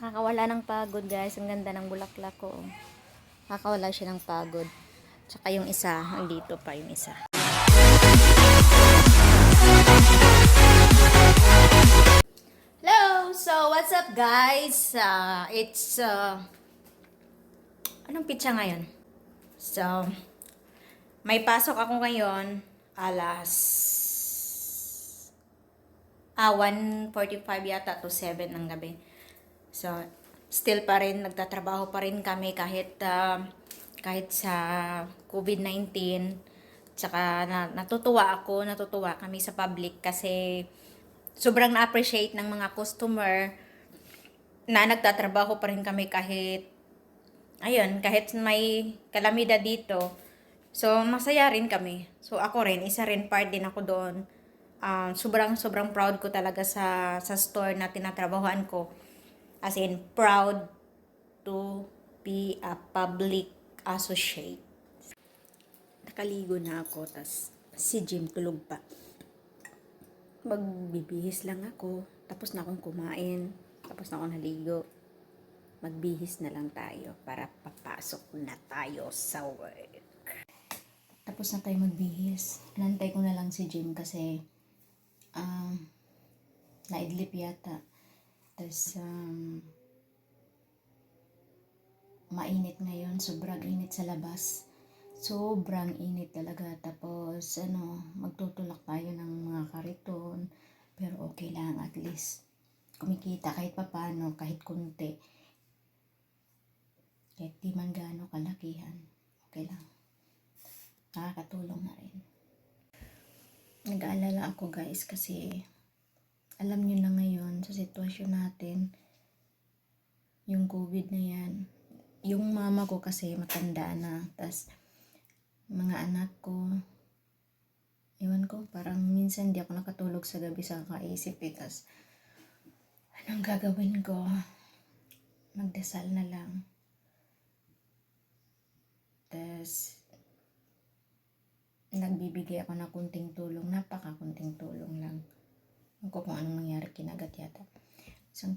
Nakakawala ng pagod, guys. Ang ganda ng bulaklak ko. Nakakawala siya ng pagod. Tsaka yung isa, andito pa yung isa. Hello! So, what's up, guys? It's, anong pitsa ngayon? So, may pasok ako ngayon alas 1:45 yata to 7 ng gabi. So, still pa rin, nagtatrabaho pa rin kami kahit sa COVID-19. Tsaka natutuwa kami sa public kasi sobrang na-appreciate ng mga customer na nagtatrabaho pa rin kami kahit may kalamidad dito. So, masaya rin kami. So, ako rin, isa rin part din ako doon. Sobrang proud ko talaga sa store na tinatrabahoan ko. As in, proud to be a public associate. Nakaligo na ako, tas si Jim tulog pa. Magbibihis lang ako, tapos na akong kumain, tapos na akong naligo. Magbihis na lang tayo para papasok na tayo sa work. Tapos na tayo magbihis. Nantay ko na lang si Jim kasi naidlip yata. Tapos mainit ngayon, sobrang init sa labas. Sobrang init talaga. Tapos magtutulak tayo ng mga kariton. Pero okay lang, at least kumikita kahit papano, kahit kunti. Kahit di man gaano kalakihan, okay lang. Nakakatulong na rin. Nag-aalala ako, guys, kasi alam nyo na ngayon sa sitwasyon natin, yung COVID na yan. Yung mama ko kasi matanda na, tas mga anak ko, ewan ko, parang minsan di ako nakatulog sa gabi sa kakaisip tas anong gagawin ko? Magdasal na lang. Tas nagbibigay ako ng kunting tulong, napaka-kunting tulong lang. Ewan ko kung anong nangyari, kinagat yata. Isang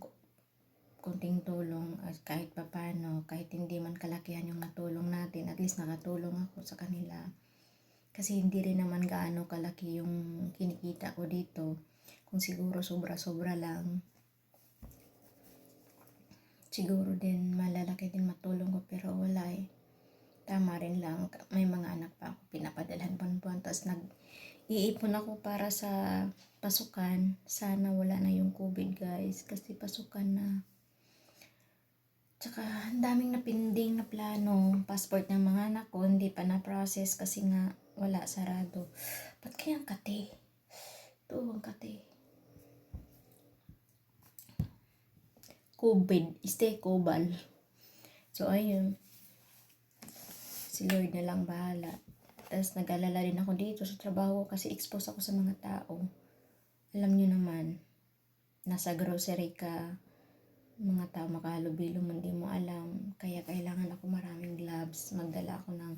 kunting tulong, kahit papano, kahit hindi man kalakihan yung natulong natin, at least nakatulong ako sa kanila. Kasi hindi rin naman gaano kalaki yung kinikita ko dito. Kung siguro sobra-sobra lang, siguro din malalaki din matulong ko, pero wala eh. Tama rin lang, may mga anak pa ako, pinapadalhan buwan-buwan, tapos nag-iipon ako para sa pasukan. Sana wala na yung COVID, guys, kasi pasukan na. Tsaka ang daming napinding na plano. Passport ng mga anak ko hindi pa na-process kasi nga wala, sarado. Ba't kaya ang kate? Ito ang kate. COVID, Kubal. So ayun, si Lord na lang bahala. Tapos nag-alala rin ako dito sa trabaho kasi expose ako sa mga tao. Alam nyo naman, nasa grocery ka, mga tao makahalubilo, hindi mo alam. Kaya kailangan ako maraming gloves. Magdala ako ng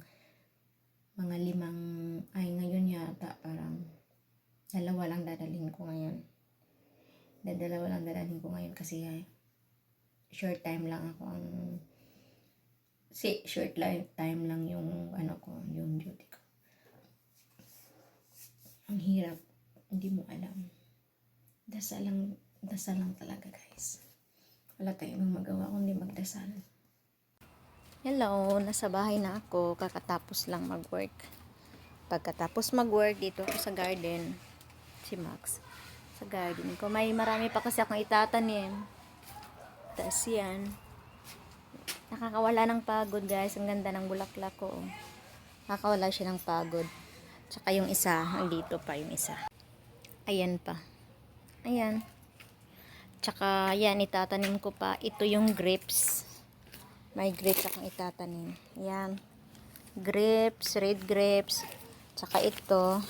mga 5, ngayon yata parang 2 lang dadalhin ko ngayon. Dalawa lang dadalhin ko ngayon kasi short time lang yung yung duty ko. Ang hirap, hindi mo alam. Dasal lang talaga, guys. Wala tayong magawa kundi magdasal. Hello, nasa bahay na ako, kakatapos lang mag-work. Pagkatapos mag-work, dito ako sa garden, si Max. Sa garden ko, may marami pa kasi akong itatanim. Tapos yan, nakakawala ng pagod, guys. Ang ganda ng bulaklak ko. Nakakawala siya ng pagod. Tsaka yung isa, andito pa yung isa. Ayan pa. Ayan. Tsaka yan, itatanim ko pa. Ito yung grapes. May grapes akong itatanim. Yan. Grapes, red grapes. Tsaka ito,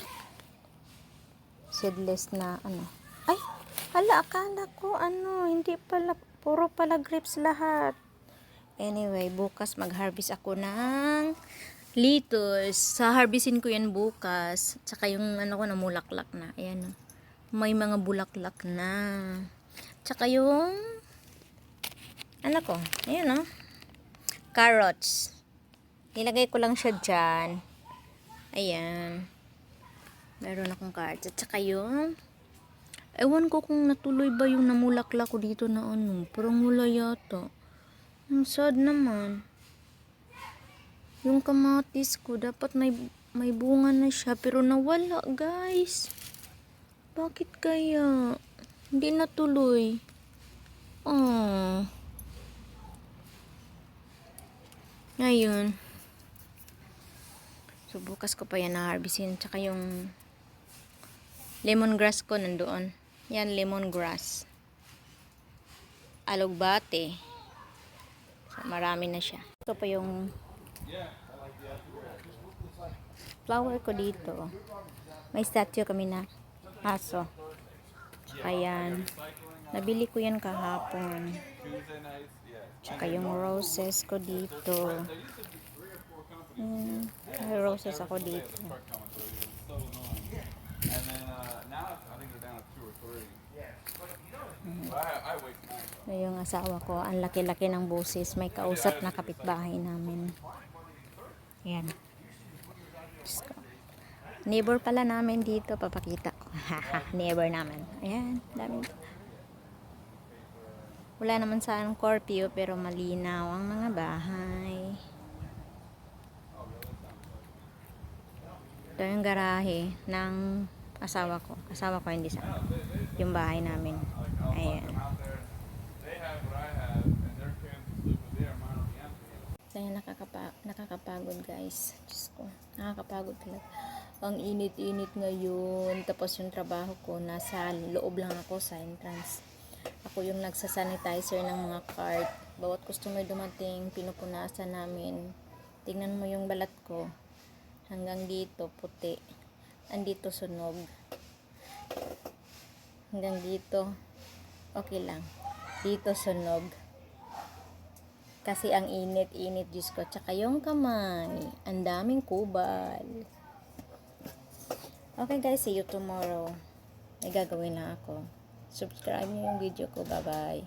seedless na Ay, hala, akala ko hindi pala, puro pala grapes lahat. Anyway, bukas mag-harvest ako ng lettuce. Harvestin ko yan bukas. Tsaka yung ko namulaklak na. Ayan. May mga bulaklak na. Tsaka yung Ano ko? Ayan oh. Carrots. Nilagay ko lang siya dyan. Ayan. Meron akong carrots. At saka yung ewan ko kung natuloy ba yung namulaklak ko dito na ano. Parang wala yata. Ang sad naman. Yung kamatis ko, dapat may bunga na siya. Pero nawala, guys. Bakit kaya? Hindi natuloy. Oh. Ngayon. So, bukas ko pa yan na-harvestin. Tsaka yung lemongrass ko nandoon. Yan, lemongrass. Alugbate. So, marami na siya. Ito pa yung flower ko dito. May statue kami na aso. Ayan. Nabili ko yan kahapon. Tsaka yung roses ko dito. May roses ako dito. Yung asawa ko, ang laki-laki ng busis. May kausap na kapitbahay namin. Ayan. Neighbor pala namin dito. Papakita ko. Neighbor namin. Ayan. Daming. Wala naman sa anong curfew pero malinaw ang mga bahay. Ito yung garahe ng asawa ko. Asawa ko hindi sa yung bahay namin. Ayan. Kaya nakakapagod guys. Diyos ko. Nakakapagod talaga. Ang init-init ngayon. Tapos yung trabaho ko nasa loob lang ako sa entrance. Ako yung nagsasanitizer ng mga cart. Bawat customer dumating, pinupunasan namin. Tingnan mo yung balat ko. Hanggang dito, puti. Andito sunog. Hanggang dito, okay lang. Dito sunog. Kasi ang init-init, Diyos ko. Tsaka yung kamay. Ang daming kubal. Okay guys, see you tomorrow. May gagawin na ako. Subscribe niyo yung video ko. Bye-bye.